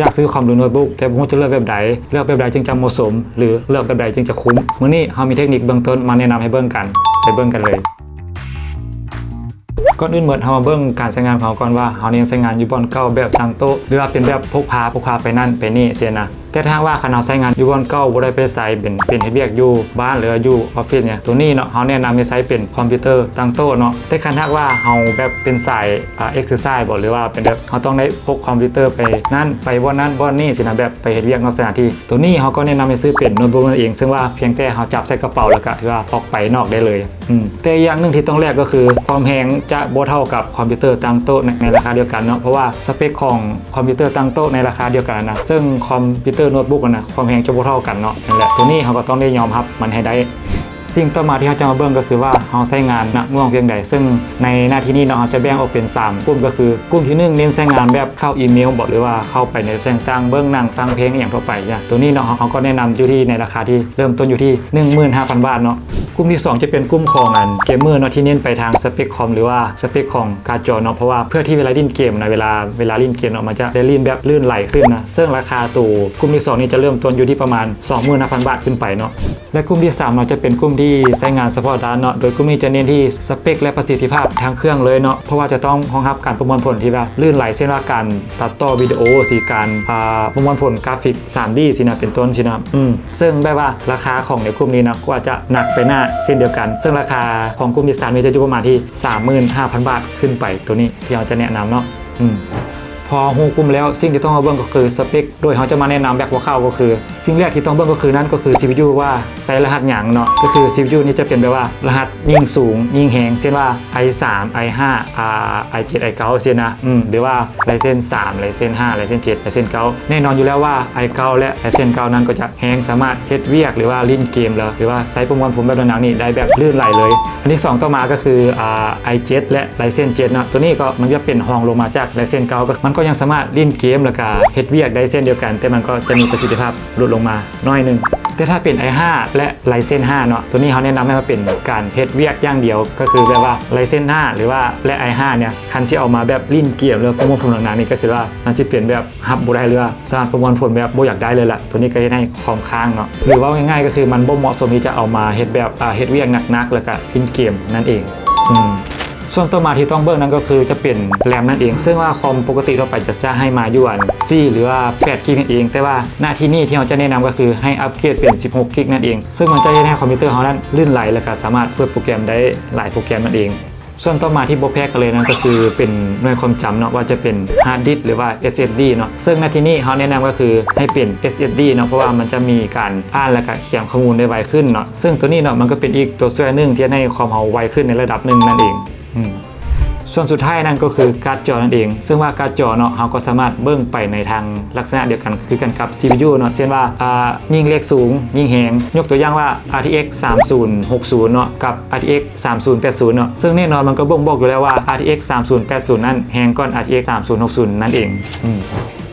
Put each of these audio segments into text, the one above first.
ຢາກຊື້ຄອມ ຫຼື ໂນ້ດບຸກ ແຕ່ບໍ່ຮູ້ຈະເລືອກແບບໃດ, ເລືອກແບບໃດຈຶ່ງຈະເໝາະສົມ ຫຼື ເລືອກແບບໃດຈຶ່ງຈະຄຸ້ມ? ມື້ນີ້ເຮົາມີເທັກນິກເບື້ອງຕົ້ນມາແນະນຳໃຫ້ເບິ່ງກັນ. ໄປເບິ່ງກັນເລີຍ. ກ່ອນອື່ນໝົດ ເຮົາມາເບິ່ງການໃຊ້ງານຂອງເຮົາກ່ອນວ່າ ເຮົາເນັ້ນໃຊ້ງານຢູ່ບ່ອນເກົ່າແບບຕັ້ງໂຕະ ຫຼືວ່າເປັນແບບພົກພາ ພົກພາໄປນັ້ນໄປນີ້ຊີ້ນະ. ແຕ່ຖ້າຫາກວ່າຄັນເຮົາໃຊ້ງານຢູ່ບ່ອນເກົ່າ ບໍ່ໄດ້ໄປໃສ ເປັນ ເປັນເຮັດວຽກຢູ່ບ້ານ ຫຼືວ່າຢູ່ອອບຟິດນີ້ ໂຕນີ້ເນາະ ເຮົາແນະນຳໃຫ້ໃຊ້ເປັນຄອມພິວເຕີຕັ້ງໂຕະເນາະ. ແຕ່ຄັນຫາກວ່າເຮົາແບບເປັນສາຍ ອ່າ ເອັກເຊີໄຊ ບໍ ຫຼືວ່າເປັນແບບເຮົາຕ້ອງໄດ້ ພກຄອມພິວເຕີໄປນັ້ນ ໄປບ່ອນນັ້ນບ່ອນນີ້ຊີ້ນະ ແບບໄປເຮັດວຽກນອກສະຖານທີ່. ໂຕນີ້ເຮົາກໍແນະນຳໃຫ້ຊື້ເປັນໂນ້ດບຸກນັ້ນເອງ ເຊິ່ງວ່າພຽງແຕ່ເຮົາຈັບໃສ່ກະເປົາ ແລ້ວກະຖືວ່າອອກໄປນອກໄດ້ເລີຍ. ອືມ ແຕ່ຢ່າງໜຶ່ງທີ່ຕ້ອງແລກກໍຄື ຄວາມແຮງຈະບໍ່ເທົ່າກັບຄອມພິວເຕີຕັ້ງໂຕະໃນ ໃນລາຄາດຽວກັນເນາະ ເພາະວ່າສະເປັກຂອງຄອມພິວເຕີຕັ້ງໂຕະໃນລາຄາດຽວກັນນະ ເຊິ່ງຄອມພິວເຕີໂນ້ດບຸກນະ ຄວາມແຮງຈະບໍ່ເທົ່າກັນເນາະ. ນັ້ນແຫຼະ ໂຕນີ້ເຮົາກໍຕ້ອງໄດ້ຍອມຮັບມັນໃຫ້ໄດ້. ສິ່ງຕໍ່ມາທີ່ເຮົາຈະມາເບິ່ງກໍຄືວ່າເຮົາໃຊ້ງານໜັກໜ່ວງພຽງໃດ, ເຊິ່ງໃນໜ້າທີ່ນີ້ເນາະ ເຮົາຈະແບ່ງອອກເປັນສາມກຸ່ມ ກໍຄືກຸ່ມທີໜຶ່ງ ເນັ້ນໃຊ້ງານແບບເຂົ້າອີເມວບໍ ຫຼືວ່າເຂົ້າໄປໃນເວັບໄຊຕ່າງໆ ເບິ່ງໜັງ ຟັງເພງ ອີ່ຫຍັງທົ່ວໄປຈ້ະ. ໂຕນີ້ເນາະ ເຮົາ ເຮົາກໍແນະນຳຢູ່ທີ່ໃນລາຄາທີ່ເລີ່ມຕົ້ນຢູ່ທີ່ໜຶ່ງໝື່ນຫ້າພັນບາດເນາະ. ກຸ່ມທີສອງຈະເປັນກຸ່ມຂອງອັນເກມເມີເນາະ ທີ່ເນັ້ນໄປທາງສະເປັກຄອມ ຫຼືວ່າສະເປັກຂອງກາດຈໍເນາະ ເພາະວ່າເພື່ອທີ່ເວລາຫຼິ້ນເກມນະ ເວລາ ເວລາຫຼິ້ນເກມເນາະ ມັນຈະໄດ້ຫຼິ້ນແບບລື່ນໄຫຼຂຶ້ນນະ. ເຊິ່ງລາຄາໂຕກຸ່ມທີສອງນີ້ຈະເລີ່ມຕົ້ນຢູ່ທີ່ປະມານສອງໝື່ນຫ້າພັນບາດຂຶ້ນໄປເນາະ. ແລະ ກຸ່ມທີສາມເນາະ ຈະເປັນກຸ່ມທີ່ໃຊ້ງານສະເພາະດ້ານເນາະ ໂດຍກຸ່ມນີ້ຈະເນັ້ນທີ່ສະເປັກ ແລະ ປະສິດທິພາບທາງເຄື່ອງເລີຍເນາະ ເພາະວ່າຈະຕ້ອງຮອງຮັບການປະມວນຜົນທີ່ວ່າລື່ນໄຫຼ ເຊັ່ນວ່າການຕັດຕໍ່ວິດີໂອ ຊິການ ອ່າ ປະມວນຜົນກຣາຟິກສາມດີຊີ້ນະ ເປັນຕົ້ນຊີ້ນະ. ອືມ ເຊິ່ງແບບວ່າລາຄາຂອງໃນກຸ່ມນີ້ນະ ກໍອາດຈະໜັກໄປໜ້າເຊັ່ນດຽວກັນ. ເຊິ່ງລາຄາຂອງກຸ່ມທີສາມນີ້ຈະຢູ່ປະມານທີ່ສາມໝື່ນຫ້າພັນບາດຂຶ້ນໄປ ໂຕນີ້ທີ່ເຮົາຈະແນະນຳເນາະ. ອືມ ພໍຮູ້ກຸ່ມແລ້ວ ສິ່ງທີ່ຕ້ອງມາເບິ່ງກໍຄືສະເປັກ ໂດຍເຮົາຈະມາແນະນຳແບບຄ່າວໆ ກໍຄື ສິ່ງແລກທີ່ຕ້ອງເບິ່ງກໍຄືນັ້ນກໍຄື ຊີພີຢູ ວ່າໃຊ້ລະຫັດຫຍັງເນາະ ກໍຄືຊີພີຢູນີ້ຈະເປັນແບບວ່າລະຫັດຍິ່ງສູງຍິ່ງແຮງ ເຊັ່ນວ່າ ໄອສາມ ໄອຫ້າ ອາ ໄອເຈັດ ໄອເກົ້າ ຊີ້ນະ. ອືມ ຫຼືວ່າ Ryzen ສາມ Ryzen ຫ້າ Ryzen ເຈັດ Ryzen ເກົ້າ ແນ່ນອນຢູ່ແລ້ວວ່າ ໄອເກົ້າ ແລະ Ryzen ເກົ້າ ນັ້ນກໍຈະແຮງ ສາມາດເຮັດວຽກ ຫຼືວ່າຫຼິ້ນເກມ ຫຼື ຫຼືວ່າໃຊ້ປະມວນຜົນແບບໜັກໆນີ້ໄດ້ແບບລື່ນໄຫຼເລີຍ. ອັນທີສອງຕໍ່ມາກໍຄື ອາ ໄອເຈັດ ແລະ Ryzen ເຈັດ ເນາະ ໂຕນີ້ກໍມັນຈະເປັນຮອງລົງມາຈາກ Ryzen ເກົ້າ ກໍມັນກໍຍັງສາມາດຫຼິ້ນເກມ ແລ້ວກະເຮັດວຽກໄດ້ເຊັ່ນດຽວກັນ ແຕ່ມັນກໍຈະມີປະສິດທິພາບຫຼຸດລົງມາໜ້ອຍໜຶ່ງ. ແຕ່ຖ້າເປັນ ໄອຫ້າ ແລະ Ryzen ຫ້າ ເນາະ ໂຕນີ້ເຮົາແນະນຳໃຫ້ມາເປັນການເຮັດວຽກຢ່າງດຽວ ກໍຄືແບບວ່າ Ryzen ຫ້າ ຫຼືວ່າ ແລະ ໄອຫ້າ ເນຍ ຄັນຊິເອົາມາແບບຫຼິ້ນເກມ ຫຼືວ່າປະມວນຜົນໜັກໆນີ້ ກໍຄືວ່າມັນຊິເປັນແບບຮັບບໍ່ໄດ້ ຫຼືວ່າສາມາດປະມວນຜົນແບບບໍ່ຢາກໄດ້ເລີຍລະ. ໂຕນີ້ກໍເຮັດໃຫ້ຄອມຄ້າງເນາະ ຫຼືເວົ້າງ່າຍໆ ກໍຄືມັນບໍ່ເໝາະສົມທີ່ຈະເອົາມາເຮັດແບບ ເຮັດວຽກໜັກໆ ແລ້ວກະຫຼິ້ນເກມນັ້ນເອງ. ອືມ ສ່ວນຕໍ່ມາທີ່ຕ້ອງເບິ່ງນັ້ນກໍຄືຈະເປັນ RAM ນັ້ນເອງ ເຊິ່ງວ່າຄອມປົກກະຕິທົ່ວໄປຈະ ຈະໃຫ້ມາຢູ່ອັນ ສີ່ ຫຼືວ່າ ແປດກິກນັ້ນເອງ ແຕ່ວ່າໜ້າທີ່ນີ້ທີ່ເຮົາຈະແນະນຳກໍຄືໃຫ້ອັບເກຣດເປັນ ສິບຫົກກິກນັ້ນເອງ ເຊິ່ງມັນຈະເຮັດໃຫ້ຄອມພິວເຕີເຮົານັ້ນລື່ນໄຫຼ ແລ້ວກະສາມາດເປີດໂປຣແກຣມໄດ້ຫຼາຍໂປຣແກຣມນັ້ນເອງ. ສ່ວນຕໍ່ມາທີ່ບໍ່ແພ້ກັນເລີຍນັ້ນກໍຄືເປັນໜ່ວຍຄວາມຈຳເນາະ ວ່າຈະເປັນ hard disk ຫຼືວ່າ SSD ເນາະ ເຊິ່ງໃນທີ່ນີ້ເຮົາແນະນຳກໍຄືໃຫ້ເປັນ SSD ເນາະ ເພາະວ່າມັນຈະມີການອ່ານ ແລ້ວກະຂຽນຂໍ້ມູນໄດ້ໄວຂຶ້ນເນາະ ເຊິ່ງໂຕນີ້ເນາະ ມັນກໍເປັນອີກຕົວຊ່ວຍໜຶ່ງທີ່ເຮັດໃຫ້ຄອມເຮົາໄວຂຶ້ນໃນລະດັບໜຶ່ງນັ້ນເອງ. ອືມ ສ່ວນສຸດທ້າຍນັ້ນກໍຄືກາດຈໍນັ້ນເອງ ເຊິ່ງວ່າກາດຈໍເນາະ ເຮົາກໍສາມາດເບິ່ງໄປໃນທາງລັກສະນະດຽວກັນ ຄືກັນກັບ CPU ເນາະ ເຊັ່ນວ່າ ອ່າ ຍິ່ງເລກສູງ ຍິ່ງແຮງ ຍົກຕົວຢ່າງວ່າ RTX ສາມສູນຫົກສູນເນາະ ກັບ RTX ສາມສູນແປດສູນເນາະ ເຊິ່ງແນ່ນອນມັນກໍບົ່ງບອກຢູ່ແລ້ວວ່າ RTX ສາມສູນແປດສູນນັ້ນແຮງກ່ອນ RTX ສາມສູນຫົກສູນນັ້ນເອງ. ອືມ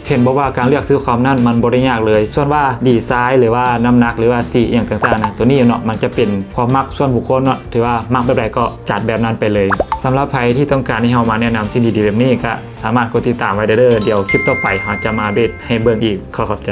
ເຫັນບໍ່ວ່າການເລືອກຊື້ຄອມນັ້ນມັນບໍ່ໄດ້ຍາກເລີຍ ສ່ວນວ່າດີໄຊ ຫຼືວ່ານ້ຳໜັກ ຫຼືວ່າສີອີ່ຫຍັງຕ່າງໆນະ ໂຕນີ້ເນາະ ມັນຈະເປັນຄວາມມັກສ່ວນບຸກຄົນເນາະ ຖືວ່າມັກແບບໃດກໍຈັດແບບນັ້ນໄປເລີຍ. ສຳລັບໃຜທີ່ຕ້ອງການໃຫ້ເຮົາມາແນະນຳສິ່ງດີໆແບບນີ້ ກໍສາມາດກົດຕິດຕາມໄວ້ໄດ້ເດີ້ ດຽວຄລິບຕໍ່ໄປເຮົາຈະມາອັບເດດໃຫ້ເບິ່ງອີກ. ຂໍຂອບໃຈ.